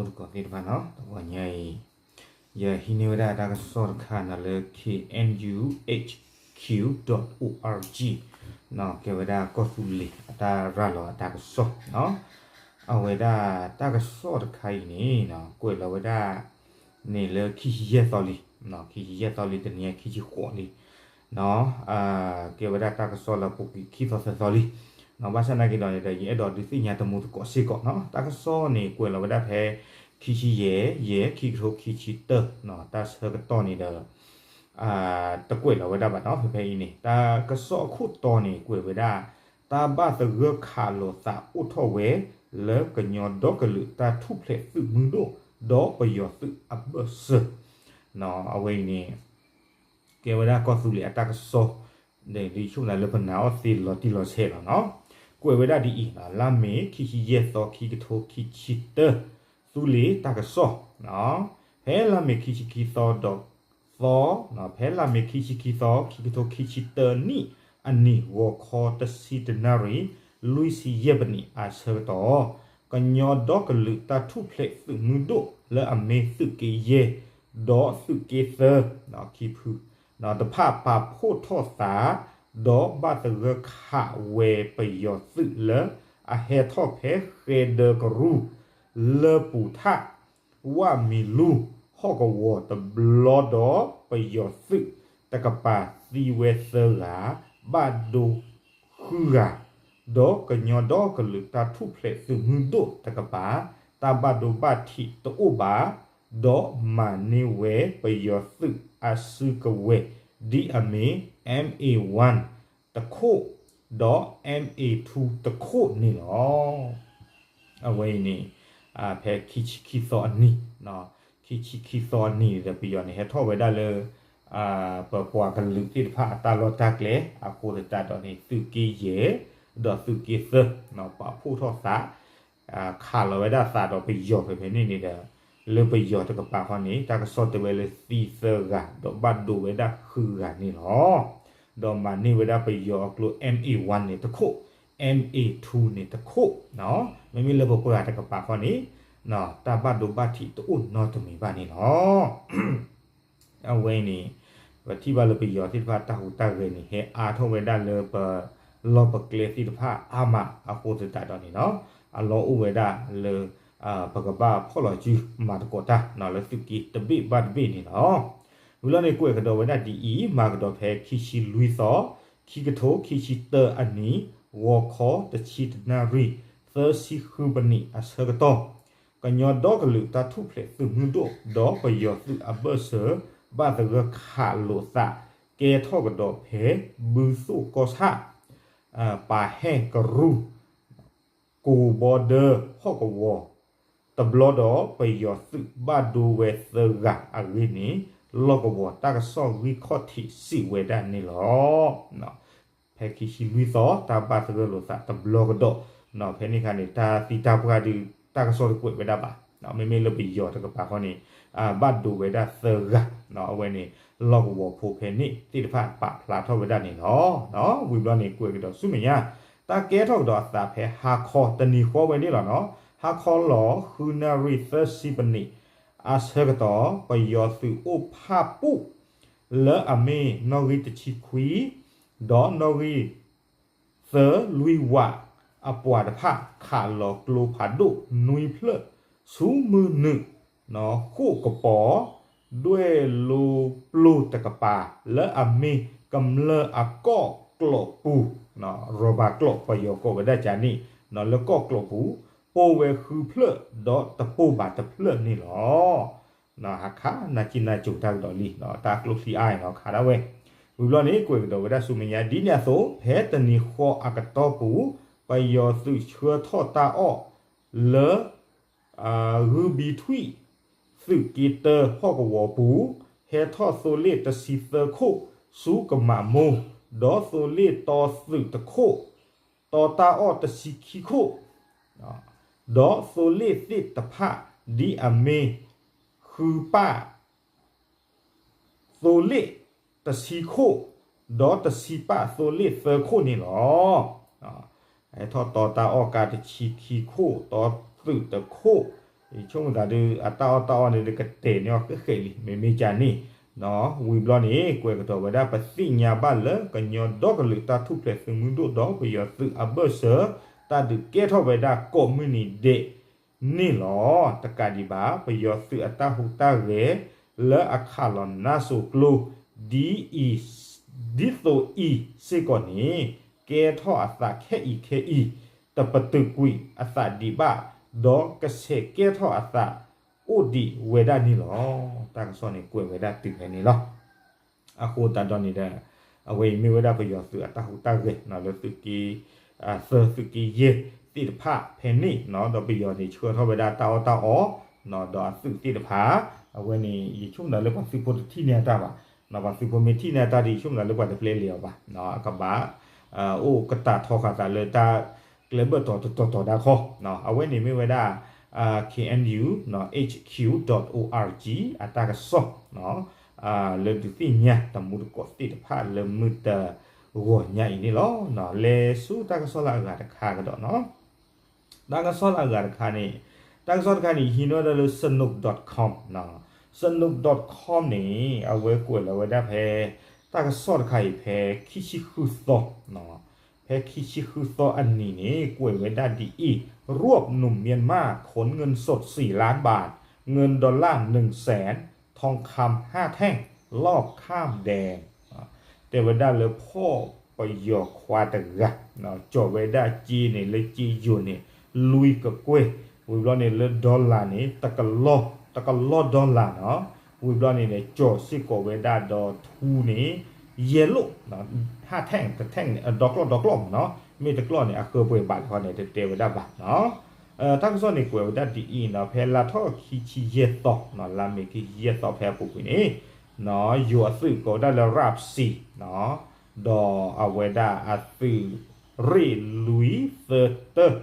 တၢ်ကစီၣ်သ့ၣ်တဖၣ်နီၤ တဂီၤညါအံၤ ယဟံးန့ၢ်ဝဲဒၣ်တၢ်ကစီၣ်တခါနီၤလၢ K N U H Q dot O R G နီၤ ကဲဝဲဒၣ်ကီၢ်သူလ့ၤအတၢ်ရၤလီၤအတၢ်ကစီၣ်နီၤ အဝဲဒၣ်တၢ်ကစီၣ်တခါအံၤန့ၣ်နီၤ ကွဲးလီၤဝဲဒၣ် န့ၣ်လၢခံဆံယဲၢ်သီလံ, ခံဆံယဲၢ်သီလံ တနံၤအံၤခံဆံဃိးလံ, ကဲဝဲဒၣ်တၢ်ကစီၣ်လၢအပူၤကွံာ်ခံသီသၢသီလံ, ဘၣ်ဆၣ်နာ်က့ဒီးန့ၣ်ဒီး ယအဲၣ်ဒိးဒုးသ့ၣ်ညါတမူသကိးစ့ၢ်ကီးနီၤ, တၢ်ကစီၣ်န့ၣ် ကွဲးလီၤဝဲဒၣ်ဖဲ ခံဆံယဲၢ် ယဲၢ် ခံကထိခံဆံတၢ တၢ်ဆၢကတီၢ်န့ၣ်ဒီး တကွဲးလီၤဝဲဒၣ်ဘၣ်နီၤ, ဖဲဖဲအံၤန့ၣ် တၢ်ကစီၣ်အခိၣ်တီန့ၣ် ကွဲးဝဲဒၣ် တၢ်ဘၣ်သဂၢၢ်ခးလိာ်သးအိၣ်ထီၣ်ဝဲ လၢကညီဒီကလုာ်တၢ်ထူၣ်ဖျဲးသုးမုၢ်ဒိၣ် ဒီးပယီၤသုးအဘၢၣ်စၢၤ, အဝဲအံၤန့ၣ် ကဲဝဲဒၣ်ကီၢ်သူလ့ၤအတၢ်ကစီၣ် ဒ်ဆိကမိၣ်သးလၢပနာ်အီၤသ့လီၤတံၢ်လီၤဆဲးလီၤနီၤ, ကွဲးဝဲဒၣ်ဒ်အံၤ, လါမ့ၤ ခံဆံယဲၢ်သီ ခံကထိခံဆံတၢ သူလ့ၤတၢ်ကစီၣ်, ဖဲလါမ့ၤခံဆံခံသီဒီးသီ, ဖဲလါမ့ၤခံဆံခံသီ ခံကထိခံဆံတၢနံၣ်အနံၤ ဂီၤခီတဆံတနၣ်ရံၣ် လွံၢ်ဆံယဲၢ်ပနံးအဆၢကတီၢ်, ကညီဒီကလုာ်တၢ်ထူၣ်ဖျဲးသုးမုၢ်ဒိၣ်လၢအမ့ၢ်သုးက့ယဲၢ် ဒီးသုးက့သၢ ခံဖု တဖၣ်ပာ်ဖှိၣ်ထီၣ်သး ဒီးဘၣ်သဂၢၢ်ခးဝဲပယီၤသုးလၢအဟဲထီၣ်ဖဲဃဲဒၢကရူၢ် လၢပူၤထၣ် ဝၣ်မံၤလူၤ ဟီၣ်ကဝီၤတဘျီဒီး ပယီၤသုးတကပၤသံဝဲသၢဂၤ, ဘၣ်ဒိဃုဂၤ, ဒီးကညီဒီကလုာ်တၢ်ထူၣ်ဖျဲးသုးမုၢ်ဒိၣ်တကပၤ တၢ်ဘၣ်ဒိဘၣ်ထံးတအိၣ်ဘၣ်, ဒီးမၤန့ၢ်ဝဲပယီၤသုးအစုကဝဲၤ ဒ်အမ့ၢ် M A one တခိၣ်, ဒီး M A two တခိၣ်န့ၣ်လီၤ. အဝဲအံၤန့ၣ် ဖဲခံဆံခံသီအနံၤ, ခံဆံခံသီအနံၤဒီး ပယီၤန့ၣ် ဟဲထီၣ်ဝဲဒၣ်လၢ ပပှၤကလုာ်သ့ၣ်တဖၣ်အတၢ်လီၢ်တၢ်ကျဲ အဃိသတးဒီးန့ၣ် သုးက့ယဲၢ် ဒီးသုးက့သၢ ပာ်ဖှိၣ်ထီၣ်သး ခးလီၤဝဲဒၣ်သးဒီးပယီၤဖဲဖဲန့ၣ်န့ၣ်ဒီး လၢပယီၤတကပၤဃီန့ၣ် တၢ်ကစီၣ်တဲဝဲလၢသံသၢဂၤ ဒီးဘၣ်ဒိဝဲဒၣ်ဃုဂၤန့ၣ်လီၤ. ဒီးမၤန့ၢ်ဝဲဒၣ်ပယီၤအကျိ M A one န့ၣ်တခိၣ်, M A two န့ၣ်တခိၣ်, မ့မ့ၢ်လၢပပှၤတကပၤဃီန့ၣ် တၢ်ဘၣ်ဒိဘၣ်ထံးတအိၣ်နီတမံၤဘၣ်န့ၣ်လီၤ. အဝဲအံၤန့ၣ် ပထံၣ်ဘၣ်လၢပယီၤသ့ၣ်တဖၣ်တၢ်ဟူးတၢ်ဂဲၤန့ၣ် ဟဲအါထီၣ်ဝဲဒၣ်လၢပလီၢ်ပကျဲသ့ၣ်တဖၣ်အါမးအဃိသတးဒီးန့ၣ်လီၤ. အလီၢ်အိၣ်ဝဲဒၣ်လၢ ပကဘၣ်ဖီၣ်လီၤစုမၤသကိးတၢ်လၢသုးက့တဘ့ၣ်ဘၣ်တဘ့ၣ်န့ၣ်လီၤ. ဝံၤလီၤန့ၣ် ကွဲးကဒီးဝဲဒၣ်ဒ်အံၤ, မၤကဒီးဖဲခံဆံလွံၢ်သီ, ခံကထိခံဆံတၢအနံၤ, ဂီၤခီတဆံတနၣ်ရံၣ်, သၢဆံဃုပနံးအဆၢကတီၢ် ကညီဒီကလုာ်တၢ်ထူၣ်ဖျဲးသုးမုၢ်ဒိၣ် ဒီးပယီၤသုးအဘၢၣ်စၢၤ ဘၣ်သဂၢၢ်ခးလိာ်သး ကဲထီၣ်ကဒီးဖဲ ဘုသိၣ်ကီၢ်ဆၣ်, ပာ်ဟဲကရူၢ်, ကိးဘီဒၢဟီၣ်ကဝီၤ တဘျီဒီးပယီၤသုးဘၣ်ဒိဝဲသၢဂၤအဂ့ၢ်န့ၣ် လီၢ်ကဝီၤတၢ်ကစီၣ်ဂံၢ်ခီၣ်ထံးစံးဝဲဒၣ်န့ၣ်လီၤ. ဖဲခံဆံလွံၢ်သီ တၢ်ဘၣ်သဂၢၢ်လိာ်သးတဘျီကဒီး, ဖဲန့ၣ်အခါန့ၣ် တၢ်သံတၢ်ပှၢ်ဒုး တၢ်ကစီၣ်တကွဲးဝဲဒၣ်ဘၣ်. မ့မ့ၢ်လၢပယီၤတကပၤဃီန့ၣ် ဘၣ်ဒိဝဲဒၣ်သၢဂၤ, အဝဲန့ၣ် လီၢ်ကဝီၤဖိဖဲန့ၣ်သ့ၣ်တဖၣ်ပာ်ဖျါထီၣ်ဝဲဒၣ်န့ၣ်လီၤ. ဝံၤဘျီန့ၣ် ကွဲးကဒီးဆူမဲာ်ညါ, တၢ်ကဲထီၣ်ကဒီးအသးဖဲဟါခီတနံၤဃီဝဲန့ၣ်လီၤနီၤ. ဟါခီလီၤဃုနၣ်ရံၣ်သၢဆံပနံး အဆၢကတီၢ် ပယီၤသုးအိၣ်ဖၣ်ပူၣ် လၢအမ့ၢ်နီၣ်ဂံၢ်တဆံခွံ ဒီးနီၣ်ဂံၢ်သၢလွံၢ်ဝး အပှၤတဖၣ် ခးလီၤကျိဖးဒိၣ်နွံဖျၢၣ် ဆူမုၢ်နုာ် ဃိာ်ကပီၤ ဒွဲၣ်လိပျိၢ်တကပၤ လၢအမ့ၢ်ကမျၢၢ်အကီၢ်ကျီးပူၤ ရၢဘၣ်ကျီး ပယီၤကိးဝဲဒၣ်ကန့ၣ် လၢကီၢ်ကျီးပူၤ ပိၢ်ဝဲဃုဖျၢၣ် ဒီးတပိၢ်ဘၣ်တဖျၢၣ်န့ၣ်လီၤ. ဟးခးနၢ်ကံၣ်နၢ်ကိၤတၢ်ကဒီးလံ, တၢ်ကျိချံအါန့ၣ်လီၤ ခးဒၣ်ဝဲ. ဝံၤဘျီန့ၣ် ကွဲးကဒီးဝဲဒၣ်ဆူမဲာ်ညါ ဒ်န့ၣ်အသိး ဖဲတနံၤဃီအကတီၢ်ပူၤ ပယီၤသုးဆှၢထီၣ်တၢ်အီၣ်လၢ ဂုၢ်ဘံထွံၣ် သုးက့တၢဟီၣ်ကဝီၤပူၤ ဟဲထီၣ်သိလ့ၣ်တဆံသၢခိၣ် ဆူကမးမိၢ် ဒီးသိလ့ၣ်တီသုးတခိၣ် တီတၢ်အီၣ်တဆံခံခိၣ် ဒီးသိလ့ၣ်သ့ၣ်တဖၣ် ဒ်အမ့ၢ် ဃုပၣ် သိလ့ၣ်တဆံခိၣ် ဒီးတဆံပၣ်သိလ့ၣ်သၢခိၣ်န့ၣ်လီၤ. ဟဲထီၣ်တီတၢ်အီၣ်ကါတဆံခံခိၣ် တီသုးတခိၣ် ယဆိကမိၣ်သးဒုး အတၢ်အီၣ်တၢ်အီန့ၣ်ဒုး ကတဲာ်န့ၢ်အီၤဃဲးဃဲးလံ မ့မ့ၢ်ကန့ၣ်, ဝံၤဘျီန့ၣ် ကွဲးကတီၤဝဲဒၣ် ပသ့ၣ်ညါဘၣ်လၢ ကညီဒီကလုာ်တၢ်ထူၣ်ဖျဲးသုးမုၢ်ဒိၣ်ဒီး ပယီၤသုးအဘၢၣ်စၢၤ တၢ်ဒုးကဲထီၣ်ဝဲဒၣ်ကိးမုၢ်နံၤဒဲးန့ၣ်လီၤ. တကးဒံးဘၣ် ပယီၤသုးအတၢ်ဟူးတၢ်ဂဲၤ လၢအခးလီၤနါစိၤကျိ ဒ်အံၤ, ဒ်သိးအံၤစ့ၢ်ကီးန့ၣ် ကဲထီၣ်အသးခဲအံၤခဲအံၤ တပတုာ်ကွံာ်အသးဒံးဘၣ်, ဒီးကဆဲးကဲထီၣ်အသးအိၣ်ဒံးဝဲဒၣ်န့ၣ်လီၤ. တၢ်ကစီၣ်န့ၣ်ကွဲးဝဲဒၣ်တုၤဖဲန့ၣ်လီၤ. အဃိသတးဒီးန့ၣ်ဒီး အဝဲအံၤမ့ၢ်ဝဲဒၣ်ပယီၤသုးအတၢ်ဟူးတၢ်ဂဲၤလၢ သုးက့သၢ သုးက့ယဲၢ်သ့ၣ်တဖၣ်ဖဲန့ၣ်, ဒီးပယီၤန့ၣ်ဆှၢထီၣ်ဝဲဒၣ်တၢ်အီၣ်တၢ်အီ ဒီးအသုးသ့ၣ်တဖၣ်, အဝဲန့ၣ် ယဆိကမိၣ်လၢပှၤသုးဖိတထံၣ်န့ၢ်အတၢ်ဘၣ်, ပှၤသုးဖိမ့ၢ်ထံၣ်န့ၢ်အတၢ်ဒီး ယဆိကမိၣ်လၢပှၤတပျဲလံအီၤဘၣ်, အကဘၣ် အိၣ်ကတၢၢ်ထီဃာ်သးလၢတၢ်ကျဲဘၢၣ်တီၤတတီၤတီၤဒၣ်ခီ, အဝဲန့ၣ်မ့ၢ်ဝဲဒၣ် KNU HQ dot org အတၢ်ကစီၣ် လၢဒုးသ့ၣ်ညါတမူတကိးသ့ၣ်တဖၣ်လၢမုၢ်တဂီၤညါအံၤန့ၣ်လီၤ. လဲၤဆူတၢ်ကစီၣ်လၢအဂၤတခါကဒီးနီၤ. တၢ်ကစီၣ်လၢအဂၤတခါန့ၣ်, တၢ်ကစီၣ်တခါန့ၣ် ဟံးန့ၢ်ဝဲဒၣ်လၢ Sanook dot com, Sanook dot com န့ၣ် အဝဲကွဲးလီၤဝဲဒၣ်ဖဲ တၢ်ကစီၣ်တခါအံၤဖဲခံဆံဃုသီ ဖဲခံဆံဃုသီအနံၤန့ၣ် ကွဲးဝဲဒၣ်ဒ်အံၤ, รวบหนุ่มเมียนมาขนเงินสดสี่ล้านบาท เงินดอลลาร์หนึ่งแสน ทองคำห้าแท่ง ลักลอบข้ามแดน တဲဝဲဒၣ်လၢဖှီၣ်ပယီၤခွါတဂၤ ကၠီၤဝဲဒၣ်စ့န့ၣ် လၢစ့ယိၤန့ၣ် လွံၢ်ကကွဲၢ်, ဝံၤဘျီန့ၣ်လၢ dollar န့ၣ် တကလီၢ် dollar နီၤ, ဝံၤဘျီန့ၣ်ဒီး ကၠီၤစ့ၢ်ကီးဝဲဒၣ်ဒီးထူန့ၣ် ယဲၢ်လိၣ် ห้าแท่ง တ แท่ง န့ၣ် ဒီကျီၢ်ဒီကျီၢ်မးနီၤ, မ့ၢ်တကျီၢ်န့ၣ် အဃၢပှဲၤဘၣ်တခီန့ၣ် တတဲဝဲဒၣ်ဘၣ်နီၤ. တၢ်ကစီၣ်န့ၣ်ကွဲးဝဲဒၣ်ဒ်အံၤနီၤ, ဖဲလါထီၣ်ခံဆံယဲၢ်သီ, လါမ့ၤခံဆံယဲၢ်သီဖဲအပူၤကွံာ်န့ၣ်, ယိၤအသုးကိးဝဲဒၣ်လၢ ရးဖ်စံ ဒီးအဝဲဒၣ်အသုးရ့ၣ်လွံၢ်သၢတၢ,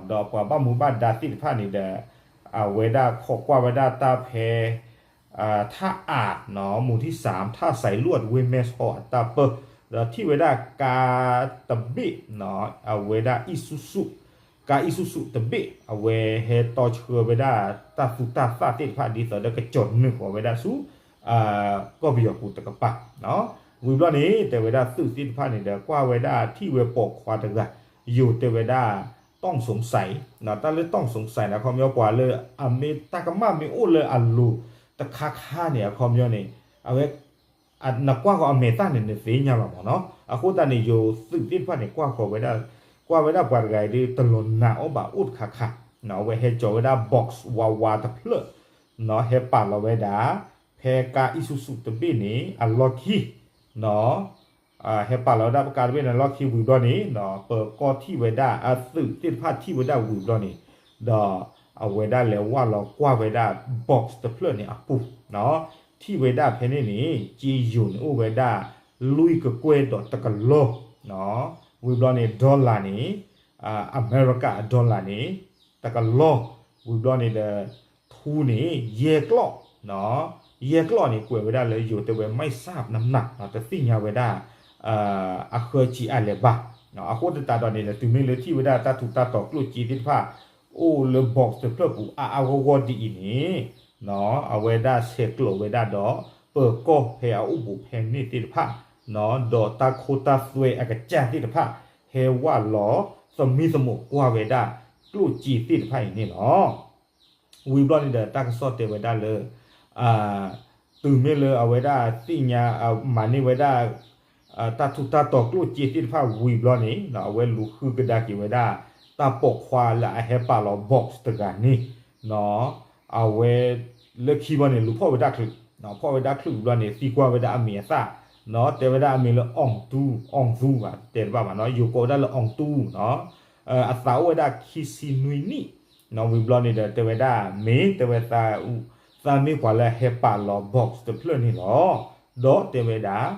ဒီးပှၤဘၣ်မူဘၣ်ဒါသ့ၣ်တဖၣ်န့ၣ်ဒီး အဝဲဒၣ်ခိးကွၢ်ဝဲဒၣ်တၢ်ဖဲ ထၣ်အး မူၤထံၣ်စၣ် ထၣ်စဲးလွံၢ် ဝ့ၢ်မဲၢ်ဆီအတၢ်ပၢၢ်, ဒီးထံၣ်ဝဲဒၣ်ကါတဘ့ၣ်, အဝဲဒၣ် Isuzu, ကါ Isuzu တဘ့ၣ် အဝဲဟဲတီဆှၢဝဲဒၣ်တၢ်သူတၢ်သၣ်သ့ၣ်တဖၣ် ဒ်သိးဒီးကကၠီၤနုာ်ဃီၤဝဲဒၣ်ဆူ ကီၢ်ပယီၤပူၤတကပၤ, ဝံၤဘျီန့ၣ် တဲဝဲဒၣ်သုးသ့ၣ်တဖၣ်န့ၣ်ဒီး ကွၢ်ဝဲဒၣ်ထံၣ်ဝဲပိာ်ခွါတဂၤ, ယိၤတဲဝဲဒၣ် ต้องสงสัย, တၢ်လၢ ต้องสงสัย န့ၣ် အခီပညီပှၤလၢအမ့ၢ်တၢ်ကမၣ်မ့ၢ်အိၣ်လၢအလိၤတခါခါန့ၣ် အခီပညီန့ၣ် အဝဲ နကွၢ်ဃီၤအမဲာ်သၣ်န့ၣ် နသ့ၣ်ညါလီၤမးနီၤ. အဃိသတးန့ၣ် ယိၤသုးသ့ၣ်တဖၣ်န့ၣ် ကွၢ်ဃီၤဝဲဒၣ်, ကွၢ်ဝဲဒၣ်ပှၤတဂၤအံၤဒုး တလီၤနာ်အီၤဘၣ်အိၣ်တခါခါ, အဝဲဟဲကၠီၤဝဲဒၣ် box ဝါဝါတဖျၢၣ်, ဟဲပာ်လီၤဝဲဒၣ် ဖဲကါ Isuzu တဘ့ၣ်န့ၣ် အလီၢ်ခံ ဟဲပာ်လီၤဝဲဒၣ်ပကါတဘ့ၣ်န့ၣ် အလီၢ်ခံဝံၤဘျီန့ၣ် ပၢၤကီၢ်ထံၣ်ဝဲဒၣ် အသုးသ့ၣ်တဖၣ်ထံၣ်ဝဲဒၣ်ဝံၤဘျီန့ၣ်, ဒီးအဝဲဒၣ်လဲၤဝၢ်လီၤကွၢ်ဝဲဒၣ် box တဖျၢၣ်န့ၣ်အပူၤ, ထံၣ်ဝဲဒၣ်ဖဲန့ၣ်န့ၣ် စ့ယိၤန့ၣ်အိၣ်ဝဲဒၣ် လွံၢ်ကကွဲၢ်ဒီးတကလီၢ်, ဝံၤဘျီန့ၣ် dollar န့ၣ် အမဲရကၤအ dollar န့ၣ် တကလီၢ်, ဝံၤဘျီန့ၣ်ဒီး ထူန့ၣ် ယဲၢ်ကျီၢ်, ယဲၢ်ကျီၢ်န့ၣ် ကွဲးဝဲဒၣ်လၢယိၤတဲဝဲ ไม่ทราบน้ำหนัก တသ့ၣ်ညါဝဲဒၣ် အဃၢဆံးအါလဲၣ်ဘၣ်, အဃိသတးဒီးန့ၣ်ဒီး တုၤမ့ၢ်လၢထံၣ်ဝဲဒၣ်တၢ်ထူးတၢ်တီၤကျိၣ်စ့သ့ၣ်တဖၣ် အိၣ်လၢ box တဖျၢၣ်ပူၤအါအါဂီၢ်ဂီၢ်ဒ်အံၤန့ၣ် အဝဲဒၣ်ဆဲးကျိးဝဲဒၣ်ဒီး ပၢၤကီၢ်ဖဲအအိၣ်ဘူးဖဲန့ၣ်သ့ၣ်တဖၣ်, ဒီးတၢ်ခိတၢ်သွဲအကစၢ်သ့ၣ်တဖၣ် ဟဲဝၢ်လီၤသမံသမိးကွၢ်ဝဲဒၣ် ကျိၣ်စ့သ့ၣ်တဖၣ်အံၤန့ၣ်လီၤ. ဝံၤဘျီန့ၣ်ဒီး တၢ်ကစီၣ်တဲဝဲဒၣ်လၢ တုၤမ့ၢ်လၢအဝဲဒၣ်သ့ၣ်ညါ မၤန့ၢ်ဝဲဒၣ် တၢ်ထူးတၢ်တီၤကျိၣ်စ့သ့ၣ်တဖၣ်ဝံၤဘျီန့ၣ် အဝဲလူၤဃုကဒါက့ၤဝဲဒၣ် တၢ်ပိာ်ခွါလၢအဟဲပာ်လီၤ box တဂၤန့ၣ် အဝဲ လၢခံဘျီန့ၣ် လူၤဖီၣ်ဝဲဒၣ်ချုး, ဖီၣ်ဝဲဒၣ်ချုးဝံၤဘျီန့ၣ် သံကွၢ်ဝဲဒၣ်အမံၤအသၣ်, တဲဝဲဒၣ်အမံၤလၢ အီၣ်သူ, အီၣ်သူဘၣ် တဲတဘၣ်ဘၣ်နီၤ, ယိၤကိးဝဲဒၣ်လၢ အီၣ်သူနီၤ, အသးအိၣ်ဝဲဒၣ်ခံဆံနွံနံၣ်, ဝံၤဘျီန့ၣ်ဒီး တဲဝဲဒၣ် မ့ၢ်တဲဝဲ သးမ့ၢ်ပှၤလၢအဟဲပာ်လီၤ box တဖျၢၣ်န့ၣ်လီၤ. ဒီးတဲဝဲဒၣ်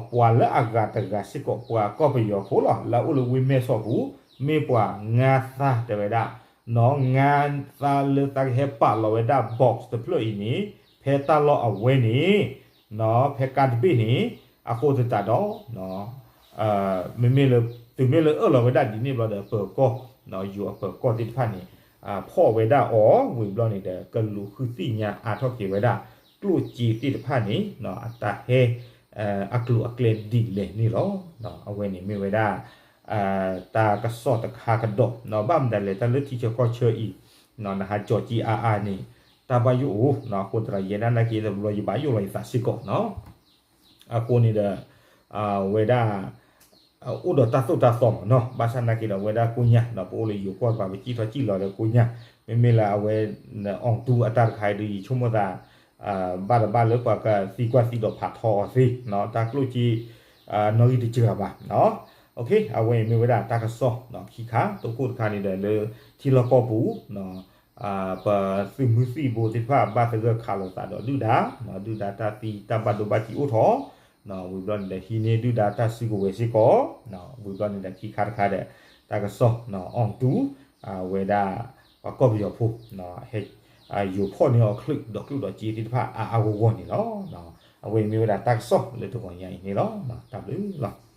ပှၤလၢအဂၤတဂၤစ့ၢ်ကီး ပှၤကီၢ်ပယီၤဖိလီၤ လၢအအိၣ်လၢဝ့ၢ်မဲၢ်ဆီးပူၤ, မ့ၢ်ပှၤငါသး တဲဝဲဒၣ်, ငါသးလၢသးကဟဲပာ်လီၤဝဲဒၣ် box တဖျၢၣ်အံၤန့ၣ် ဖဲတၢ်လီၢ်အဝဲန့ၣ် ဖဲကါတဘ့ၣ်န့ၣ် အဃိသတးဒီး မ့မ့ၢ်လၢ တုၤမ့ၢ်လၢအၢၣ်လီၤဝဲဒၣ်ဒ်န့ၣ်ဘျီဒီး ပၢၤကီၢ် ယိၤအပၢၤကီၢ်သ့ၣ်တဖၣ်န့ၣ် ဖီၣ်ဝဲဒၣ်အီၤ ဝံၤဘျီန့ၣ်ဒီး ကလူၤဃုသ့ၣ်ညါအါထီၣ်က့ၤဝဲဒၣ် ကျိၣ်စ့သ့ၣ်တဖၣ်န့ၣ် အတၢ်ဟဲ အကျိၤအကျဲဒ်လဲၣ်န့ၣ်လီၤ. အဝဲန့ၣ်မ့ၢ်ဝဲဒၣ် တၢ်ကစီၣ်တခါကဒီး ဘၣ်မနုၤလဲၣ် တၢ်လၢထံဆၢကီၢ်ဆၢအံၤ နဟးကၠီၤက့ၤအါအါန့ၣ် တၢ်ဘၣ်ယိၣ်အိၣ် အဃိသတးဒီး ယဲဒၣ်နာ်က့တဘျီ ယဘၣ်ယိၣ်လီၤယသးစ့ၢ်ကီးနီၤ. အဃိန့ၣ်ဒီး ဝဲဒၣ် အိၣ်ဒီးတၢ်သိၣ်တၢ်သီမးနီၤ, ဘၣ်ဆၣ်နာ်က့ဒီး အဝဲဒၣ်ကိညၢ် ပအိၣ်လၢယိၤကီၢ်တပၤ ပစံၣ်ထီၣ်စံၣ်လီၤဒီးကိညၢ်, မ့မ့ၢ်လၢအဝဲ အီၣ်တူအတၢ်တခါအံၤဒီး ယဆိကမိၣ်သး ဘၣ်တဘၣ်လၢပှၤကသံကွၢ်သံဒိးဖးထီအီၤသ့နီၤ, တၢ်ကျိၣ်စ့ နီၣ်ဂံၢ်တစှၤဘၣ်နီၤ. အဝဲအံၤမ့ၢ်ဝဲဒၣ်တၢ်ကစီၣ်ခံခါ, တခိၣ်တခါန့ၣ်ဒီးလၢထံလီၢ်ကီၢ်ပူၤ ပသုးမုၢ်သံၣ်ဘိသ့ၣ်တဖၣ် ဘၣ်သဂၢၢ်ခးလိာ်သးဒီးဒုၣ်ဒါ, ဒုၣ်ဒါတၢ်သံတၢ်ဘၣ်ဒိဘၣ်ထံးအိၣ်ထီၣ်, ဝံၤဘျီန့ၣ်ဒီး ဟံးန့ၢ်ဒုၣ်ဒါတၢ်စုကဝဲၤစ့ၢ်ကီး, ဝံၤဘျီန့ၣ်ဒီးခံခါတခါဒီး တၢ်ကစီၣ် အီၣ်တူ အဝဲဒၣ် ပှၤကီၢ်ပယီၤဖိ ဟဲ ယိၤဖီၣ်န့ၢ်အီၤချုးဒီးကျိၣ်ဒီးစ့သ့ၣ်တဖၣ်အါအါဂီၢ်ဂီၢ်န့ၣ်လီၤ. အဝဲအံၤမ့ၢ်ဝဲဒၣ်တၢ်ကစီၣ်လၢတဂီၤညါအံၤန့ၣ်လီၤ. တၢ်ဘျုးလီၤ.